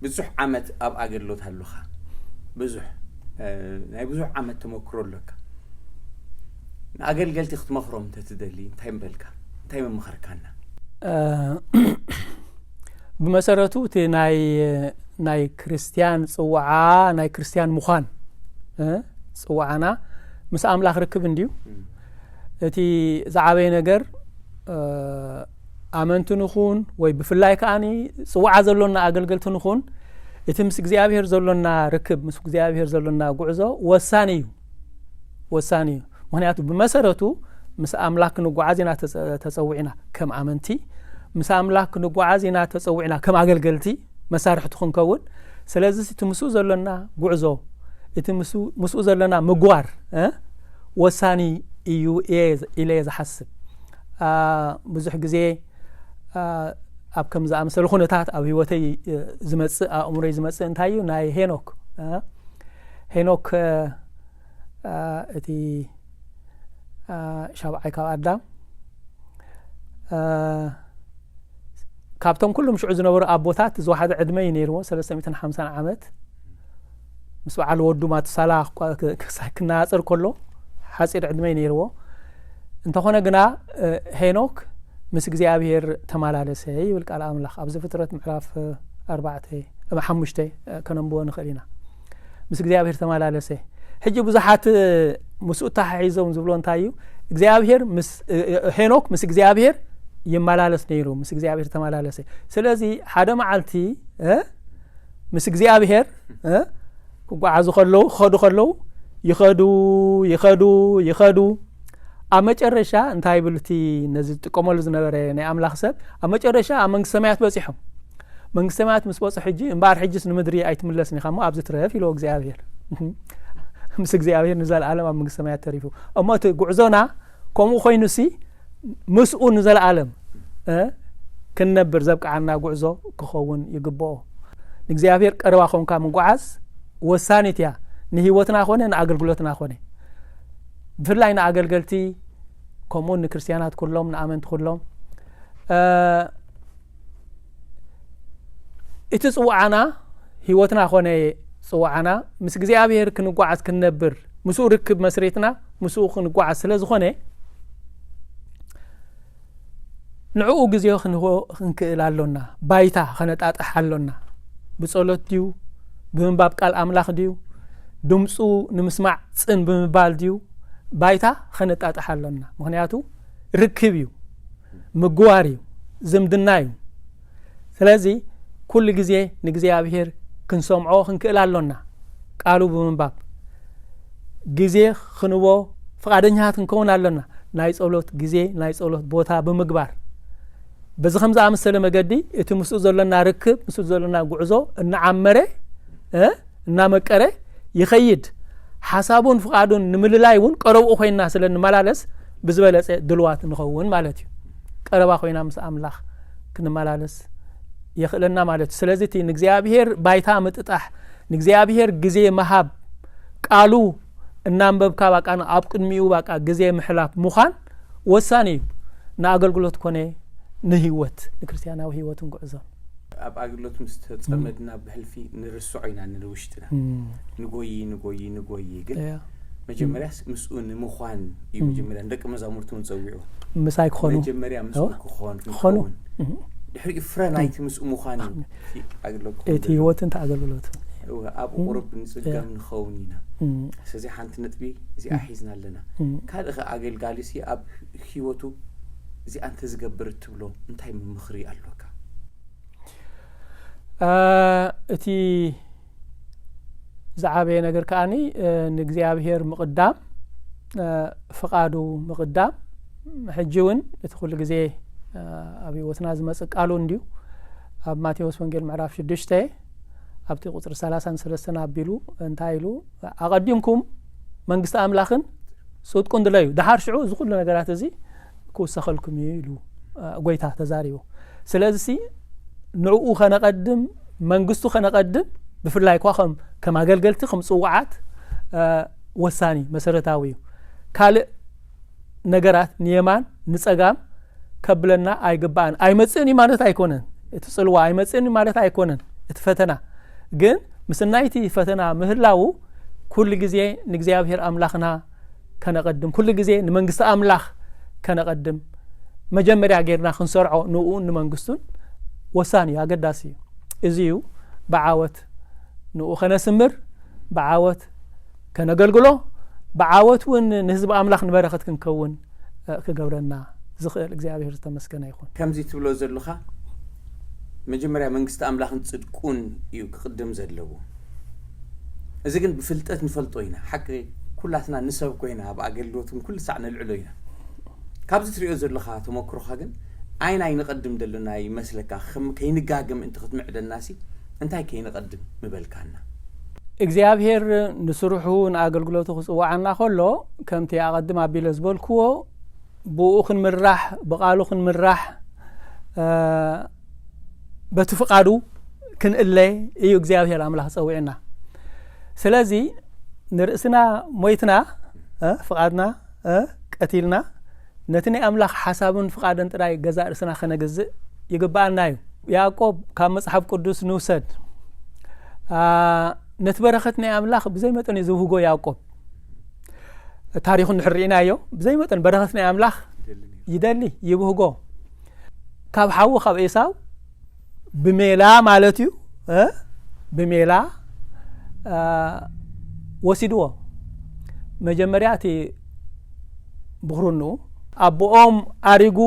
ብዙሕ ዓመት ኣብ ኣገልግሎት ኣለኻ። ብዙሕ ናይ ብዙሕ ዓመት ተመክሮ ኣለካ። ንኣገልገልቲ ክትመኽሮም እንተትደሊ እንታይ ምበልካ? እንታይ ምምኸርካና? ብመሰረቱ እቲ ናይ ናይ ክርስቲያን ጽዋዓ ናይ ክርስቲያን ምዃን ጽዋዓና ምስ ኣምላኽ ርክብ እንድዩ። እቲ ዝዓበየ ነገር ኣመንቲ ንኹን ወይ ብፍላይ ከዓኒ ጽዋዓ ዘሎና ኣገልገልቲ ንኹን፣ እቲ ምስ እግዚኣብሔር ዘሎና ርክብ ምስ እግዚኣብሔር ዘሎና ጉዕዞ ወሳኒ እዩ። ወሳኒ እዩ። ምክንያቱ ብመሰረቱ ምስ ኣምላኽ ክንጓዓዝ ኢና ተጸዊዕና ከም ኣመንቲ፣ ምስ ኣምላኽ ክንጓዓዝ ኢና ተጸዊዕና ከም ኣገልገልቲ፣ መሳርሕቲ ክንከውን። ስለዚ እቲ ምስኡ ዘሎና ጉዕዞ፣ እቲ ምስኡ ዘለና ምግባር ወሳኒ እዩ ኢለ እየ ዝሓስብ። ብዙሕ ግዜ ኣብ ከም ዝኣመሰሉ ኩነታት ኣብ ህይወተይ ዝመፅእ ኣእምሮይ ዝመፅእ እንታይ እዩ? ናይ ሄኖክ ሄኖክ እቲ ሻብዓይ ካብ ኣዳም ካብቶም ኩሎም ሽዑ ዝነበሩ ኣቦታት ዝወሓደ ዕድመ እዩ ነይርዎ፣ ሰለስተ ሚእትን ሓምሳን ዓመት። ምስ በዓል ወዱ ማቱሳላ ክናፅር ከሎ ሓፂር ዕድመ እዩ ነይርዎ። እንተኾነ ግና ሄኖክ ምስ እግዚኣብሔር ተመላለሰ ይብል ቃል ኣምላኽ ኣብዚ ፍጥረት ምዕራፍ ኣርባዕተ ሓሙሽተ ከነንብቦ ንኽእል ኢና። ምስ እግዚኣብሔር ተመላለሰ። ሕጂ ብዙሓት ምስኡ ተሓሒዞም ዝብሎ እንታይ እዩ? እግዚኣብሔር ሄኖክ ምስ እግዚኣብሔር ይመላለስ ነይሩ፣ ምስ እግዚኣብሔር ተመላለሰ። ስለዚ ሓደ መዓልቲ ምስ እግዚኣብሔር ክጓዓዙ ከለዉ ክኸዱ ከለዉ ይኸዱ ይኸዱ ይኸዱ ኣብ መጨረሻ እንታይ ይብል እቲ ነዚ ዝጥቀመሉ ዝነበረ ናይ ኣምላኽ ሰብ ኣብ መጨረሻ ኣብ መንግስቲ ሰማያት በፂሖም። መንግስቲ ሰማያት ምስ በፁ ሕጂ እምበኣር ሕጅስ ንምድሪ ኣይትምለስን ኢኻ እሞ ኣብዚ ትረፍ ኢልዎ እግዚኣብሔር። ምስ እግዚኣብሔር ንዘለኣለም ኣብ መንግስቲ ሰማያት ተሪፉ። እሞ እቲ ጉዕዞና ከምኡ ኮይኑሲ ምስኡ ንዘለኣለም ክንነብር ዘብቅዓና ጉዕዞ ክኸውን ይግብኦ። ንእግዚኣብሔር ቀረባ ኮንካ ምጉዓዝ ወሳኒት እያ፣ ንህይወትና ኮነ ንኣገልግሎትና ኮነ። ብፍላይ ንኣገልገልቲ ከምኡውን ንክርስትያናት ኩሎም ንኣመንቲ ኩሎም እቲ ጽዋዓና ህይወትና ኮነ ጽዋዓና ምስ እግዚኣብሔር ክንጓዓዝ ክንነብር ምስኡ ርክብ መስሪትና ምስኡ ክንጓዓዝ ስለ ዝኾነ ንዕኡ ግዜ ክንህቦ ክንክእል ኣሎና። ባይታ ከነጣጥሕ ኣሎና። ብጸሎት ድዩ? ብምንባብ ቃል ኣምላኽ ድዩ? ድምፁ ንምስማዕ ጽን ብምባል ድዩ? ባይታ ከነጣጥሕ ኣሎና። ምኽንያቱ ርክብ እዩ፣ ምግዋር እዩ፣ ዝምድና እዩ። ስለዚ ኩሉ ግዜ ንእግዚኣብሔር ክንሰምዖ ክንክእል ኣሎና። ቃሉ ብምንባብ ግዜ ክንቦ ፍቓደኛታት ክንከውን ኣሎና። ናይ ጸሎት ግዜ ናይ ጸሎት ቦታ ብምግባር በዚ ከም ዝኣመሰለ መገዲ እቲ ምስኡ ዘሎና ርክብ ምስኡ ዘሎና ጉዕዞ እናዓመረ እናመቀረ ይኸይድ። ሓሳቡን ፍቓዱን ንምልላይ እውን ቀረብኡ ኮይንና ስለ እንመላለስ ብዝበለፀ ድልዋት ንኸውን ማለት እዩ። ቀረባ ኮይና ምስ ኣምላኽ ክንመላለስ የኽእለና ማለት እዩ። ስለዚ እቲ ንእግዚኣብሔር ባይታ ምጥጣሕ፣ ንእግዚኣብሔር ግዜ ምሃብ፣ ቃሉ እናንበብካ ባቃ ኣብ ቅድሚኡ ባቃ ግዜ ምሕላፍ ምዃን ወሳኒ እዩ። ንኣገልግሎት ኮነ ንህይወት ንክርስትያናዊ ህይወትን ጉዕዞን ኣብ ኣገልግሎት ምስ ተጸመድና ብሕልፊ ንርስዖ ኢና ንውሽጥና ንጎይ ንጎይ ንጎይ ግን መጀመርያስ ምስኡ ንምዃን እዩ። መጀመርያ ንደቂ መዛሙርቱ ንጸዊዑ ምሳይ ክኾኑ መጀመርያ ምስኡ ክኾን ክኾኑ ድሕሪኡ ፍረ ናይቲ ምስኡ ምዃን እዩ። ኣገልግሎት እቲ ህይወትን እቲ ኣገልግሎት ኣብ ቁሩብ ንጽገም ንኸውን ኢና። ስለዚ ሓንቲ ነጥቢ እዚኣ ሒዝና ኣለና። ካልእ ኸ ኣገልጋሊ ሲ ኣብ ህይወቱ እዚኣ እንተዝገብር እትብሎ እንታይ ምኽሪ ኣሎካ? እቲ ዝዓበየ ነገር ከዓኒ ንእግዚኣብሔር ምቕዳም፣ ፍቓዱ ምቕዳም። ሕጂ እውን እቲ ኩሉ ግዜ ኣብ ህይወትና ዝመጽእ ቃሉ እንድዩ። ኣብ ማቴዎስ ወንጌል ምዕራፍ ሽዱሽተ ኣብቲ ቁፅሪ ሰላሳን ሰለስተን ኣቢሉ እንታይ ኢሉ? ኣቐዲምኩም መንግስቲ ኣምላኽን ጽድቁን ድለዩ፣ ደሓር ሽዑ እዚ ኩሉ ነገራት እዚ ክውሰኸልኩም እዩ ኢሉ ጎይታ ተዛሪቡ። ስለዚ ንዕኡ ከነቐድም መንግስቱ ከነቐድም ብፍላይ እኳ ከም ኣገልገልቲ ከም ጽዋዓት ወሳኒ መሰረታዊ እዩ። ካልእ ነገራት ንየማን ንጸጋም ከብለና ኣይግባእን። ኣይመጽእን እዩ ማለት ኣይኮነን። እቲ ጽልዋ ኣይመጽእን እዩ ማለት ኣይኮነን። እቲ ፈተና ግን ምስናይቲ ፈተና ምህላዉ ኩሉ ግዜ ንእግዚኣብሔር ኣምላኽና ከነቐድም፣ ኩሉ ግዜ ንመንግስቲ ኣምላኽ ከነቐድም፣ መጀመርያ ጌርና ክንሰርዖ ንእኡን ንመንግስቱን ወሳኒ እዩ፣ ኣገዳሲ እዩ። እዚ እዩ ብዓወት ንኡ ከነስምር፣ ብዓወት ከነገልግሎ፣ ብዓወት እውን ንህዝቢ ኣምላኽ ንበረኸት ክንከውን ክገብረና ዝኽእል እግዚኣብሔር ዝተመስገነ ይኹን። ከምዚ ትብሎ ዘለኻ መጀመርያ መንግስቲ ኣምላኽን ጽድቁን እዩ ክቕድም ዘለዎ። እዚ ግን ብፍልጠት ንፈልጦ ኢና። ሓቂ ኩላትና ንሰብ ኮይና ኣብ ኣገልግሎትን ኩሉ ሳዕ ነልዕሎ ኢና። ካብዚ ትሪኦ ዘለኻ ተመክሮኻ ግን ኣይ ናይ ንቐድም ደለና ይመስለካ? ከም ከይንጋገም እንተ ክትምዕደናሲ እንታይ ከይንቐድም ምበልካና? እግዚኣብሔር ንስርሑ ንኣገልግሎቱ ክጽውዓና ከሎ ከምቲ ኣቐድም ኣቢለ ዝበልክዎ ብኡ ክንምራሕ ብቓሉ ክንምራሕ በቲ ፍቓዱ ክንእለ እዩ እግዚኣብሔር ኣምላኽ ጸዊዕና። ስለዚ ንርእስና ሞይትና ፍቓድና ቀቲልና ነቲ ናይ ኣምላኽ ሓሳብን ፍቓድን ጥራይ ገዛእ ርእስና ከነግዝእ ይግብኣና እዩ። ያዕቆብ ካብ መጽሓፍ ቅዱስ ንውሰድ። ነቲ በረኸት ናይ ኣምላኽ ብዘይ መጠን እዩ ዝብህጎ ያዕቆብ። ታሪኹ እንድሕር ርኢናዮ ብዘይ መጠን በረኸት ናይ ኣምላኽ ይደሊ፣ ይብህጎ። ካብ ሓዉ ካብ ኤሳው ብሜላ ማለት እዩ፣ ብሜላ ወሲድዎ። መጀመርያ እቲ ብኽርንኡ ኣቦኦም ኣሪጉ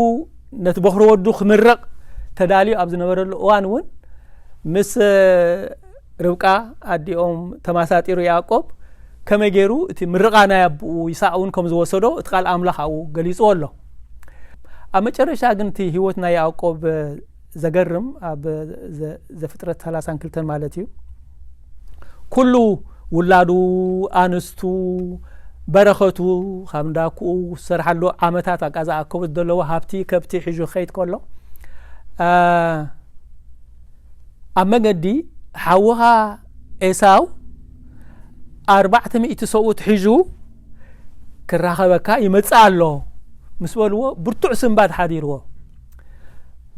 ነቲ በኽሪ ወዱ ክምረቕ ተዳልዩ ኣብ ዝነበረሉ እዋን እውን ምስ ርብቃ ኣዲኦም ተማሳጢሩ ያዕቆብ ከመይ ገይሩ እቲ ምርቓ ናይ ኣቦኡ ይስሐቅ እውን ከም ዝወሰዶ እቲ ቃል ኣምላኽ ኣብኡ ገሊፅዎ ኣሎ። ኣብ መጨረሻ ግን እቲ ህይወት ናይ ያዕቆብ ዘገርም ኣብ ዘፍጥረት ሰላሳን ክልተን ማለት እዩ። ኩሉ ውላዱ ኣንስቱ በረኸቱ ካብ እንዳኩኡ ዝሰርሓሉ ዓመታት ኣቃ ዝኣከቡ ዘለዎ ሃብቲ ከብቲ ሒዙ ክኸይድ ከሎ ኣብ መገዲ ሓውኻ ኤሳው ኣርባዕተ ሚእቲ ሰብኡት ሒዙ ክራኸበካ ይመጽእ ኣሎ ምስ በልዎ ብርቱዕ ስንባድ ሓዲርዎ።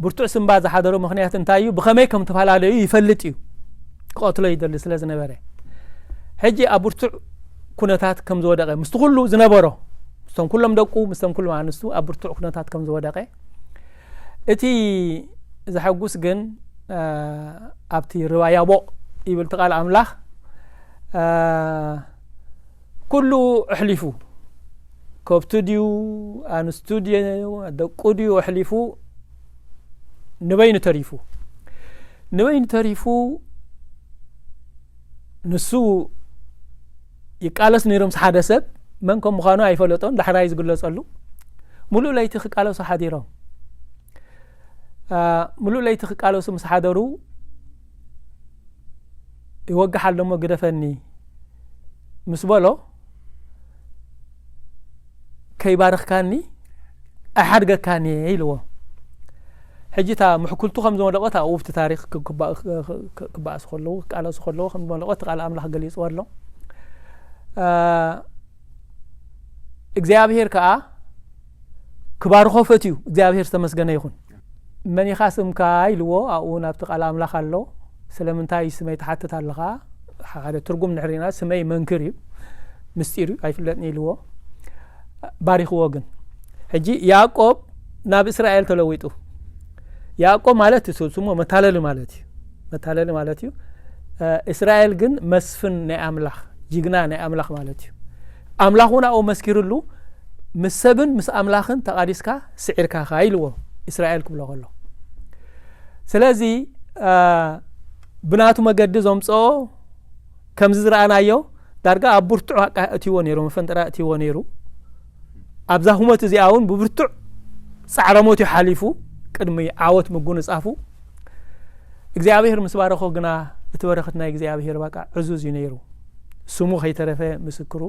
ብርቱዕ ስንባድ ዝሓደሮ ምኽንያት እንታይ እዩ? ብኸመይ ከም ተፈላለዩ ይፈልጥ እዩ። ክቐትሎ ይደሊ ስለ ዝነበረ ሕጂ ኣብ ብርቱዕ ኩነታት ከም ዝወደቐ ምስቲ ኩሉ ዝነበሮ ምስቶም ኩሎም ደቁ ምስቶም ኩሎም ኣንስቱ ኣብ ብርቱዕ ኩነታት ከም ዝወደቐ እቲ ዘሐጉስ ግን ኣብቲ ርባ ያቦቕ ይብል እቲ ቃል ኣምላኽ ኩሉ ኣሕሊፉ ከብቱ ድዩ ኣንስቱ ድዩ ደቁ ድዩ ኣሕሊፉ ንበይኑ ተሪፉ ንበይኑ ተሪፉ ንሱ ይቃለስ ነይሩ ምስ ሓደ ሰብ መን ከም ምዃኑ ኣይፈለጦን ዳሕራይ ዝግለጸሉ ሙሉእ ለይቲ ክቃለሱ ሓዲሮም ሙሉእ ለይቲ ክቃለሱ ምስ ሓደሩ ይወግሕ ኣለሞ ግደፈኒ ምስ በሎ ከይባርኽካኒ ኣይሓድገካን እየ ኢልዎ። ሕጂ እታ ምሕኩልቱ ከም ዝወደቐት ኣብኡ ኣብቲ ታሪኽ ክበኣሱ ከለዉ ክቃለሱ ከለዉ ከም ዝወደቐት ቃል ኣምላኽ ገሊፅዎ ኣሎ። እግዚኣብሄር ከዓ ክባርኾ ፈትዩ እግዚኣብሄር ዝተመስገነ ይኹን። መን ኢኻ ስምካ ኢልዎ ኣብኡ ናብቲ ቃል ኣምላኽ ኣሎ። ስለምንታይ ስመይ ትሓትት ኣለኻ? ሓደ ትርጉም ንሕር ኢና ስመይ መንክር እዩ ምስጢር እዩ ኣይፍለጥን ኢልዎ። ባሪኽዎ ግን ሕጂ ያዕቆብ ናብ እስራኤል ተለዊጡ። ያዕቆብ ማለት ስሙ መታለሊ ማለት እዩ። መታለሊ ማለት እዩ። እስራኤል ግን መስፍን ናይ ኣምላኽ ጅግና ናይ ኣምላኽ ማለት እዩ። ኣምላኽ እውን ኣብኡ መስኪርሉ ምስ ሰብን ምስ ኣምላኽን ተቓዲስካ ስዒርካ ኢኻ ኢልዎ። እስራኤል ክብሎ ከሎ ስለዚ ብናቱ መገዲ ዘምፅኦ ከምዚ ዝረኣናዮ ዳርጋ ኣብ ብርቱዕ ኣቃ እትይዎ ነይሩ መፈንጠራ እትይዎ ነይሩ። ኣብዛ ሁመት እዚኣ እውን ብብርቱዕ ፃዕረ ሞት እዩ ሓሊፉ ቅድሚ ዓወት ምጉንፃፉ እግዚኣብሔር ምስ ባረኾ ግና እቲ በረኸት ናይ እግዚኣብሔር በቃ ዕዙዝ እዩ ነይሩ። ስሙ ከይተረፈ ምስክሩ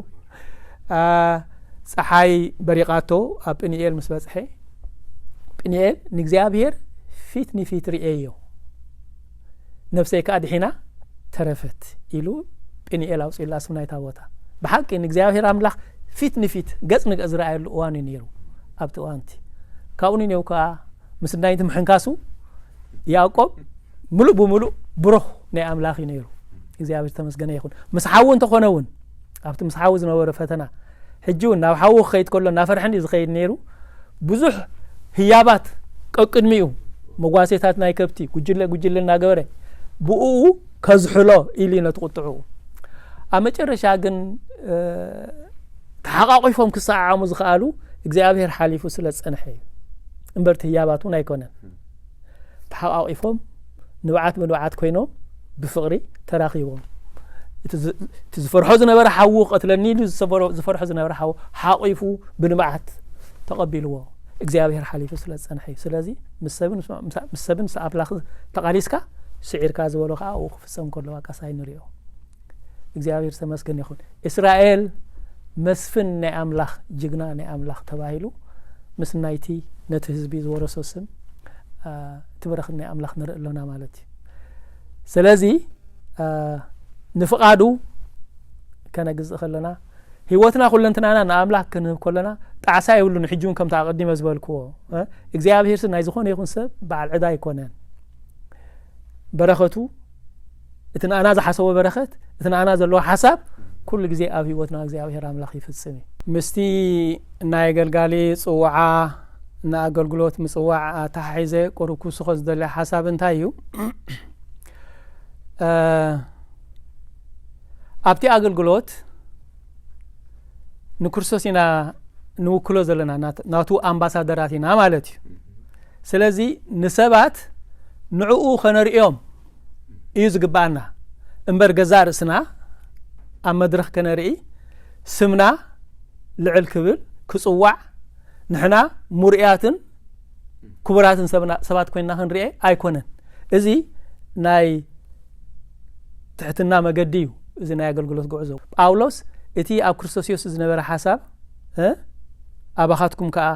ፀሓይ በሪቓቶ ኣብ ጵኒኤል ምስ በፅሐ ጵኒኤል ንእግዚኣብሔር ፊት ንፊት ርእየዮ ነብሰይ ከዓ ድሒና ተረፈት ኢሉ ጵኒኤል ኣውፅኡላ ስም ናይታ ቦታ። ብሓቂ ንእግዚኣብሔር ኣምላኽ ፊት ንፊት ገፅ ንገፅ ዝረኣየሉ እዋን እዩ ነይሩ። ኣብቲ እዋንቲ ካብኡ ንኔው ከዓ ምስ ናይቲ ምሕንካሱ ያዕቆብ ምሉእ ብምሉእ ብሩኽ ናይ ኣምላኽ እዩ ነይሩ። እግዚኣብሔር ተመስገነ ይኹን። ምስ ሓዊ እንተኾነ እውን፣ ኣብቲ ምስ ሓዊ ዝነበረ ፈተና፣ ሕጂ እውን ናብ ሓዊ ክኸይድ ከሎ እናፈርሐን እዩ ዝኸይድ ነይሩ። ብዙሕ ህያባት ቀቅድሚኡ፣ መጓሴታት ናይ ከብቲ ጉጅለ ጉጅለ እናገበረ ብኡ ከዝሕሎ ኢሉ እዩ ነቲ ቁጥዑ። ኣብ መጨረሻ ግን ተሓቃቂፎም ክሰዓዓሙ ዝኸኣሉ እግዚኣብሔር ሓሊፉ ስለ ዝጸንሐ እዩ እምበር፣ እቲ ህያባት እውን ኣይኮነን። ተሓቃቂፎም ንብዓት ብንብዓት ኮይኖም ብፍቕሪ ተራኺቦም፣ እቲ ዝፈርሖ ዝነበረ ሓዉ ክቐትለኒ ኢሉ ዝፈርሖ ዝነበረ ሓዉ ሓቂፉ ብንብዓት ተቐቢልዎ፣ እግዚኣብሔር ሓሊፉ ስለ ዝጸንሐ እዩ። ስለዚ ምስ ሰብን ምስ ኣምላኽ ተቓሊስካ ስዒርካ ዝበሎ ከዓ ኣብኡ ክፍጸም ከሎ ዋቃሳይ ንሪኦ። እግዚኣብሔር ተመስገን ይኹን። እስራኤል መስፍን ናይ ኣምላኽ፣ ጅግና ናይ ኣምላኽ ተባሂሉ ምስ ናይቲ ነቲ ህዝቢ ዝወረሶ ስም እቲ በረኽት ናይ ኣምላኽ ንርኢ ኣሎና ማለት እዩ። ስለዚ ንፍቓዱ ከነግዝእ ከለና፣ ህይወትና ኩለንትናና ንኣምላኽ ክንህብ ከለና ጣዕሳ የብሉን። ሕጂ እውን ከምቲ ኣቐዲመ ዝበልክዎ እግዚኣብሔር ናይ ዝኾነ ይኹን ሰብ በዓል ዕዳ ኣይኮነን። በረኸቱ እቲ ንኣና ዝሓሰቦ በረኸት፣ እቲ ንኣና ዘለዎ ሓሳብ ኩሉ ግዜ ኣብ ህይወትና እግዚኣብሔር ኣምላኽ ይፍጽም እዩ። ምስቲ ናይ ኣገልጋሊ ጽውዓ ንኣገልግሎት ምጽዋዕ ኣተሓሒዘ ቁሩብ ክውስኾ ዝደሊ ሓሳብ እንታይ እዩ? ኣብቲ ኣገልግሎት ንክርስቶስ ኢና ንውክሎ ዘለና፣ ናቱ ኣምባሳደራት ኢና ማለት እዩ። ስለዚ ንሰባት ንዕኡ ከነርእዮም እዩ ዝግባኣና እምበር፣ ገዛእ ርእስና ኣብ መድረኽ ከነርኢ፣ ስምና ልዕል ክብል ክጽዋዕ፣ ንሕና ሙርያትን ክቡራትን ሰባት ኮይንና ክንርኤ ኣይኮነን። እዚ ናይ ትሕትና መገዲ እዩ። እዚ ናይ ኣገልግሎት ጉዕዞ ጳውሎስ፣ እቲ ኣብ ክርስቶስ የሱስ ዝነበረ ሓሳብ ኣባኻትኩም ከኣ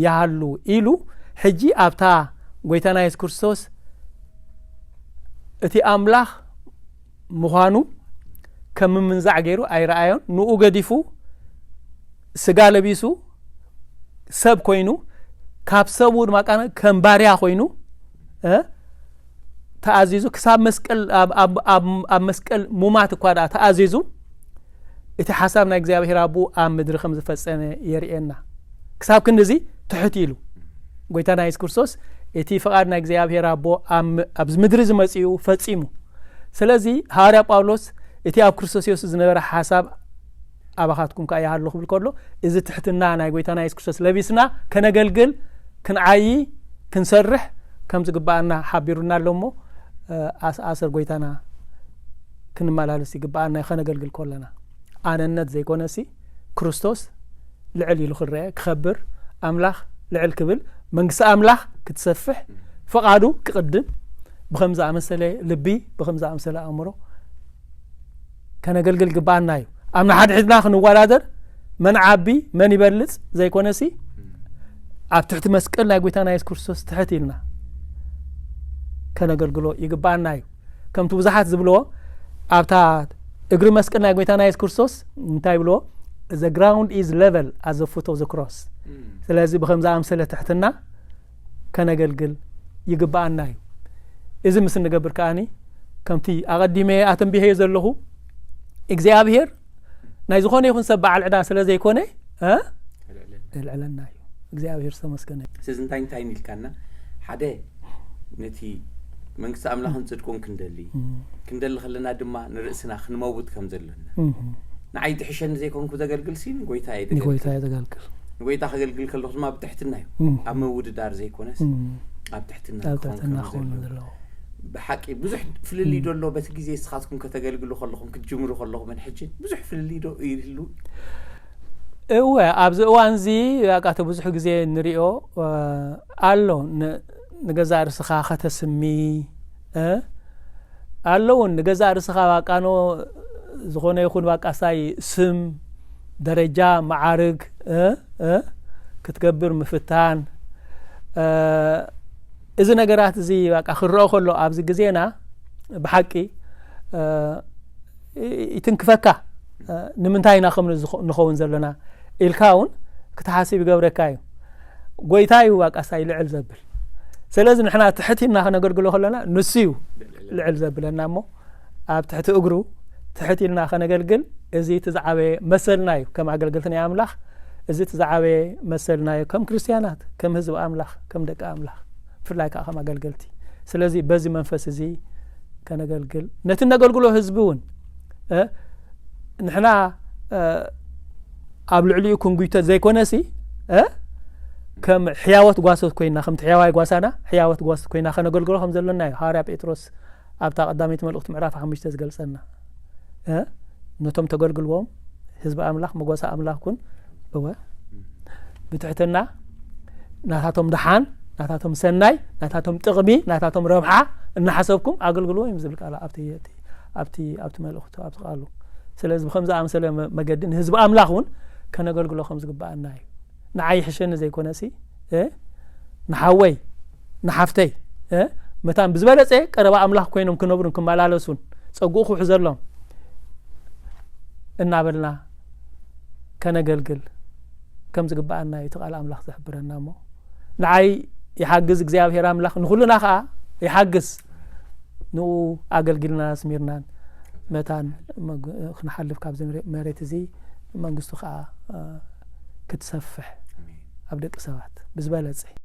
ይሃሉ ኢሉ፣ ሕጂ ኣብታ ጎይታና የሱስ ክርስቶስ እቲ ኣምላኽ ምዃኑ ከም ምምንዛዕ ገይሩ ኣይረኣዮን። ንኡ ገዲፉ ስጋ ለቢሱ ሰብ ኮይኑ፣ ካብ ሰቡ ድማ ከም ባርያ ኮይኑ ተኣዚዙ፣ ክሳብ መስቀል፣ ኣብ መስቀል ሙማት እኳ ደኣ ተኣዚዙ፣ እቲ ሓሳብ ናይ እግዚኣብሔር ኣቦኡ ኣብ ምድሪ ከም ዝፈጸመ የርእየና። ክሳብ ክንድዚ ትሕት ኢሉ ጎይታና የሱስ ክርስቶስ እቲ ፍቓድ ናይ እግዚኣብሔር ኣቦ ኣብዚ ምድሪ ዝመጽኡ ፈጺሙ። ስለዚ ሃዋርያ ጳውሎስ እቲ ኣብ ክርስቶስ የሱስ ዝነበረ ሓሳብ ኣባኻትኩም ከኣ ይሃሉ ክብል ከሎ፣ እዚ ትሕትና ናይ ጎይታና የሱስ ክርስቶስ ለቢስና ከነገልግል፣ ክንዓዪ፣ ክንሰርሕ ከም ዝግባኣና ሓቢሩና ኣሎ እሞ፣ ኣስኣሰር ጎይታና ክንመላለስ ይግባኣና እዩ። ከነገልግል ከለና ኣነነት ዘይኮነሲ ክርስቶስ ልዕል ኢሉ ክረአ፣ ክኸብር፣ ኣምላኽ ልዕል ክብል፣ መንግስቲ ኣምላኽ ክትሰፍሕ፣ ፍቓዱ ክቕድም፣ ብኸም ዝኣመሰለ ልቢ፣ ብኸም ዝኣመሰለ ኣእምሮ ከነገልግል ግባኣና እዩ። ኣብ ንሓድሕድና ክንወዳደር፣ መን ዓቢ፣ መን ይበልጽ ዘይኮነሲ፣ ኣብ ትሕቲ መስቀል ናይ ጎይታና የሱስ ክርስቶስ ትሕት ኢልና ከነገልግሎ ይግባኣና እዩ። ከምቲ ብዙሓት ዝብልዎ፣ ኣብታ እግሪ መስቀል ናይ ጎይታና የሱስ ክርስቶስ እንታይ ይብልዎ? "The ground is level at the foot of the cross." ስለዚ ብኸም ዝኣምሰለ ትሕትና ከነገልግል ይግባኣና እዩ። እዚ ምስ እንገብር ከኣኒ፣ ከምቲ ኣቐዲመ ኣተንቢሄዮ ዘለኹ፣ እግዚኣብሔር ናይ ዝኾነ ይኹን ሰብ በዓል ዕዳ ስለ ዘይኮነ፣ እ? የልዕለና። የልዕለና እዩ። እግዚኣብሔር ዝተመስገነ እዩ። ስለዚ እንታይ እንታይ ኢልካና? ሓደ፣ ነቲ መንግስቲ ኣምላኽን ጽድቁን ክንደሊ፣ እም። ክንደሊ ከለና ድማ ንርእስና ክንመውት ከም ዘለና። እም። ንዓይ ድሕሸኒ ዘይኮንኩ ዘገልግል ሲ ንጎይታ እየ ዘገልግል። ንጎይታ እየ ዘገልግል። ንጎይታ ከገልግል ከለኹ ድማ ብትሕትና እዩ። እም። ኣብ ምውድዳር ዘይኮነስ እም። ኣብ ትሕትና ኣብ ክኸውን ትሕትና ከም ክኸውን ዘለዎ። ዘለዎ። ብሓቂ ብዙሕ ፍልልይ ዶ ኣሎ? በቲ ግዜ ንስኻትኩም ከተገልግሉ ከለኹም፣ ክትጅምሩ ከለኹምን ሕጅን ብዙሕ ፍልልይ ዶ ይህሉ? እወ፣ ኣብዚ እዋን እዚ፣ በቃ፣ እቲ ብዙሕ ግዜ ንሪኦ፣ እ፣ ኣሎ። ን-፣ ንገዛእ ርእስኻ ከተስሚ፣ እ፣ ኣሎ እውን። ንገዛእ ርእስኻ፣ በቃ፣ ኖ-፣ ዝኾነ ይኹን፣ በቃ፣ ሳይ ስም፣ ደረጃ፣ መዓርግ፣ እ፣ እ፣ ክትገብር ምፍታን፣ እ፣ እዚ ነገራት እዚ፣ በቃ፣ ክረኦ ከሎ ኣብዚ ግዜና ብሓቂ፣ እ፣ ይ-፣ ይትንክፈካ። እ፣ ንምንታይ ኢና ከምዚ ዝኸ-፣ ንኸውን ዘለና ኢልካ እውን ክትሓስብ ይገብረካ እዩ። ጎይታ እዩ ዋቃሳይ ልዕል ዘብል። ስለዚ ንሕና ትሕት ኢልና ከነገልግሎ ከለና ንሱ እዩ ልዕል ዘብለና እሞ፣ ኣብ ትሕቲ እግሩ ትሕት ኢልና ከነገልግል፣ እዚ እቲ ዝዓበየ መሰልና እዩ። ከም ኣገልገልቲ ናይ ኣምላኽ፣ እዚ እቲ ዝዓበየ መሰልና እዩ። ከም ክርስትያናት፣ ከም ህዝቢ ኣምላኽ፣ ከም ደቂ ኣምላኽ፣ ብፍላይ ከዓ ከም ኣገልገልቲ። ስለዚ በዚ መንፈስ እዚ ከነገልግል፣ ነቲ ነገልግሎ ህዝቢ እውን፣ እ፣ ንሕና፣ እ፣ ኣብ ልዕሊኡ ክንጉይቶ ዘይኮነሲ፣ እ፣ ከም ሕያወት ጓሶት ኮይና፣ ከምቲ ሕያዋይ ጓሳና፣ ሕያወት ጓሶት ኮይና ከነገልግሎ ከም ዘለና እዩ። ሃዋርያ ጴጥሮስ ኣብታ ቀዳመይቲ መልእኽቱ ምዕራፍ ሓሙሽተ ዝገልጸና። እ፣ ነቶም ተገልግልዎም ህዝቢ ኣምላኽ፣ መጎሳ ኣምላኽ ኩን። እወ፣ ብትሕትና ናታቶም ደሓን፣ ናታቶም ሰናይ፣ ናታቶም ጥቕሚ፣ ናታቶም ረብሓ እናሓሰብኩም ኣገልግልዎም እዮም ዝብል ቃል ኣብቲ፣ ኣብቲ፣ ኣብቲ፣ ኣብቲ መልእኽቱ፣ ኣብቲ ቃሉ። ስለዚ ብኸም ዝኣመሰለ መ-፣ መገዲ ንህዝቢ ኣምላኽ እውን ከነገልግሎ ከም ዝግባኣና እዩ። ንዓይ ይሕሸኒ ዘይኮነሲ፣ እ፣ ንሓወይ፣ ንሓፍተይ፣ እ፣ መታን ብዝበለጸ ቀረባ ኣምላኽ ኮይኖም ክነብሩን ክመላለሱን ጸግኡ ክውሕዘሎም እናበልና ከነገልግል ከም ዝግባኣና እዩ እቲ ቃል ኣምላኽ ዝሕብረና። እሞ ንዓይ ይሓግዝ እግዚኣብሔር ኣምላኽ፣ ንኹልና ኸኣ ይሓግዝ። ንኡ ኣገልጊልና ኣስሚርናን መታን መግ-፣ ክንሓልፍ ካብዚ መሬ-፣ መሬት እዚ መንግስቱ ኸኣ፣ እ፣ ክትሰፍሕ ኣብ ደቂ ሰባት ብዝበለጸ።